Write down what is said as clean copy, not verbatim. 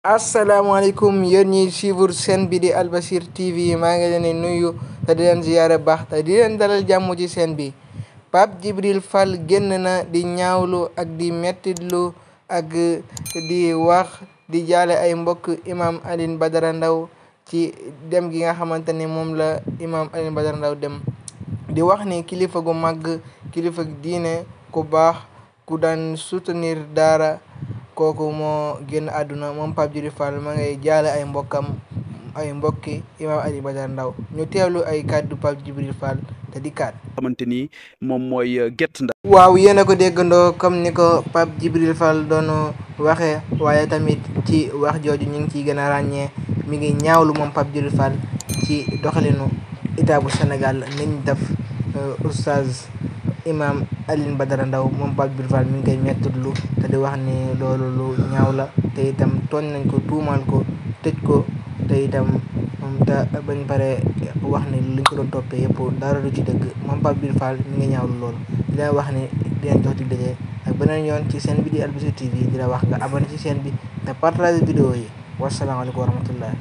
asalaamaaleykum yéen ñiy suivre chaîne bi di Albachir TV maa ngi leen di nuyu te di leen ziyaare baax te di leen dalal jàmm ci chaîne bi. Pape Djibril Fall génn na di ñaawlu ak di mettitlu ak di wax di jaale ay mbokk imam Alioune Badara Ndao ci dem gi nga xamante ni moom la imam Alioune Badara Ndao dem. di wax ni kilifa gu màgg, kilifa diine ku baax, ku daan soutenir daara, kooku moo génn àdduna. moom Pape Djibril Fall ma ngay jaale ay mbokki imam Alioune Badara Ndao. ñu teewlu ay kàddu Pape Djibril Fall te di kaat xamante ni moom mooy Guet Ndar. waaw yéen a ko déggandoo comme ni ko Pape Djibril Fall doon waxee, waaye tamit ci wax jooju ñu ngi ciy gën a ràññee mi ngi ñaawlu moom Pape Djibril Fall ci doxalinu état bu Sénégal niñ def oustaz imam Alioune Badara Ndao. moom Pape Djibril Fall mi ngi koy mettitlu te di wax ni loolu lu ñaaw la, te itam tooñ nañ ko, tuumaal ko, tëj ko, te itam te bañ pare wax ni liñ ko doon toppee yëpp dara du ci dëgg. moom Pape Djibril Fall mi ngi ñaawlu loolu. di la wax ni di leen jox di daje ak beneen yoon ci chaîne bi di Albachir TV. di la wax nga abonné ci chaîne bi te partage vidéo yi. wasalaamaaleykum wa rahmatullah.